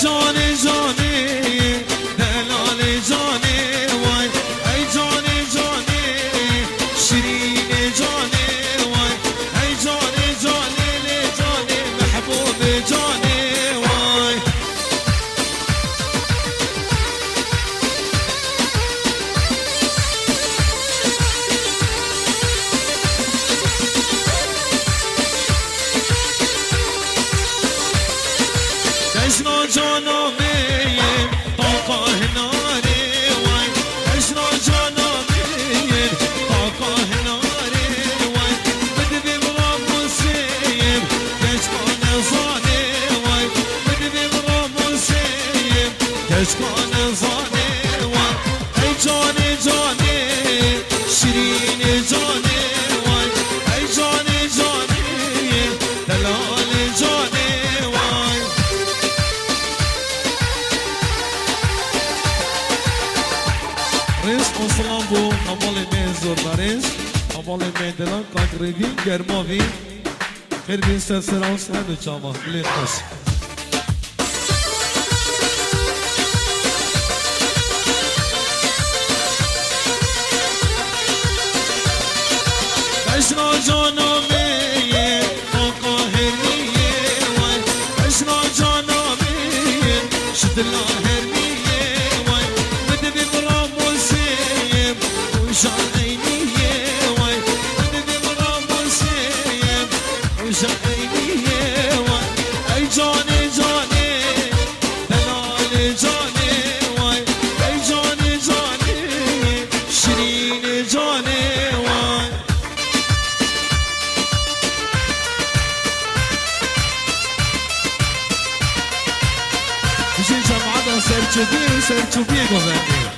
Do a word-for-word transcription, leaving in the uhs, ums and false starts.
Canê canê, delalê canê way. Ey canê canê, şirînê canê way. Ey canê canê, lê canê mehbûbê canê way. Tejna cana me yên, taqa hinarê way. Tejna cana me yên, taqa hinarê way. Bidivêm ramûsê yên, keçka nezanê way. Bidivêm ramûsê yên, keçka nezanê way. Ey canê canê, şirînê canê way. Ey canê canê, delalê canê way. Rêz û silav bo hevalê me zordarêz, hevalê me delal, kak Rêvîn, germa vî. Xêr bîn ser sera, her du çava. Lê xweş. Bejna cana me ye, taqa hêrmiyê way. Bejna cana me ye, ji dila hêrmiyê way. Min divê min ramosê ye, û jan eyniyê way. Min divê min ramosê ye, û jan eyniyê way. Ey canê canê, delalê canê way. Ey canê canê, şirînê canê way. Bijî cemaeta Serçûbî û Serçûbiyê govendê.